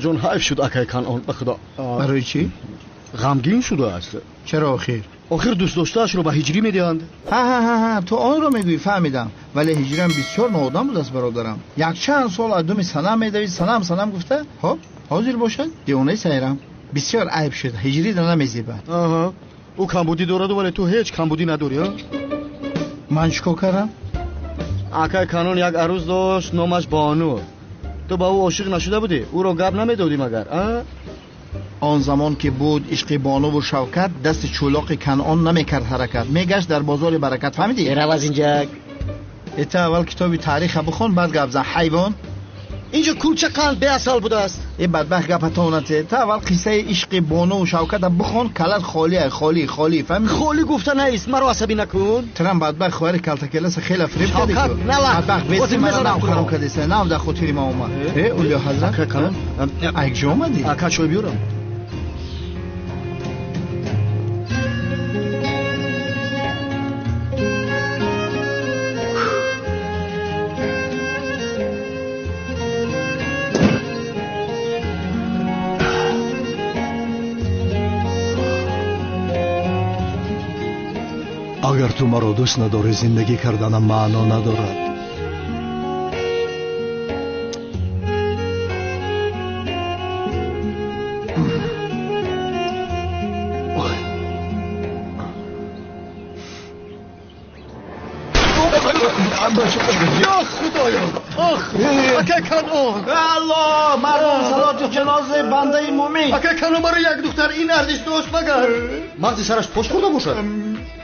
Худоҷон, ҳайф шуд акай Канъон, ба худо. Барои чӣ? Ғамгин шудааст. Чаро охир? Охир дӯстдоштаашро ба ҳиҷрӣ медиҳанд. Ҳа, ту онро мегӯӣ, фаҳмидам. Вале ҳиҷрам бисёр ноодам будааст, бародарам. Якчанд сол аз думи санам медавид, санам санам гуфта. Хоб, ҳозир бошад, девонаи сайрам. Бисёр айб шуд, ҳиҷриро намезебад. Аҳа, ӯ камбудӣ дорад, вале ту ҳеҷ камбудӣ надорӣ, а? Ман чӣ кор кардам? Акай Канъон як арӯз дошт, номаш Бону. Ту ба ӯ ошиқ нашуда будӣ? Ӯро гап намедодӣ магар, а? Он замон ки буд ишқи Бонуву Шавкат, дасти чӯлоқи Канъон намекард ҳаракат, мегашт дар бозори Баракат, фаҳмидӣ? Рав аз инҷа. Эта аввал китоби таъриха бихон, баъд гап зан, ҳайвон. Инҷо кулча қанд беасал будааст. Э бадбахт, гапатонате. Та аввал қиссаи ишқи Бонуву Шавката бихон, калат холия, холӣ, холӣ, фаҳмидӣ? Холӣ гуфта нест, маро асабӣ накун. Трам бадбахт, хоҳари калтакеласа хела фиреб кардӣ. Шавкат, нала. Бадбахт, беси мара нав хароб кардеса, нав дар хотири ма омад. Э, Улё ҳазрат. Ака Канъон. Айкҷо омадӣ? Ака, чой биёрам? Агар ту маро дӯст надорӣ, зиндагӣ карданам маъно надорад. Ё худоё, ох, акай Канъон. Алло, мардум, салоти ҷанозаи бандаи мӯмин. Акай Канъон, барои як духтар ин арзиш дошт магар? Мағзи сараш пош хӯрда бошад.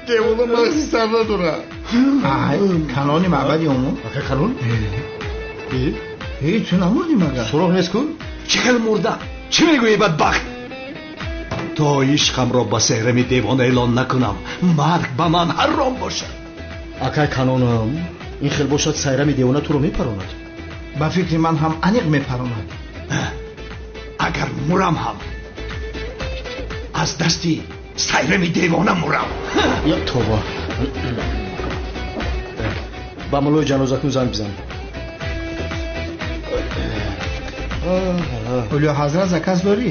Девона мағзи сар надорад. Ай, Канъони маъбади омон. Акай Канъон? Э, ту намурдӣ магар? Суроғ нест ку? Чӣ хел мурда? Чӣ мегӯӣ, бадбахт? То ишқамро ба Сайрами девона эълон накунам, марг ба ман ҳаром бошад. Акай Канъонам, ин хел бошад, Сайрами девона туро мепаронад. Ба фикри ман ҳам аниқ мепаронад. Агар мурам ҳам аз дасти Сайрами девона мурам. Ё тобо, ба муллои ҷанозакун занг бизан. Улё ҳазрат, заказ дорӣ?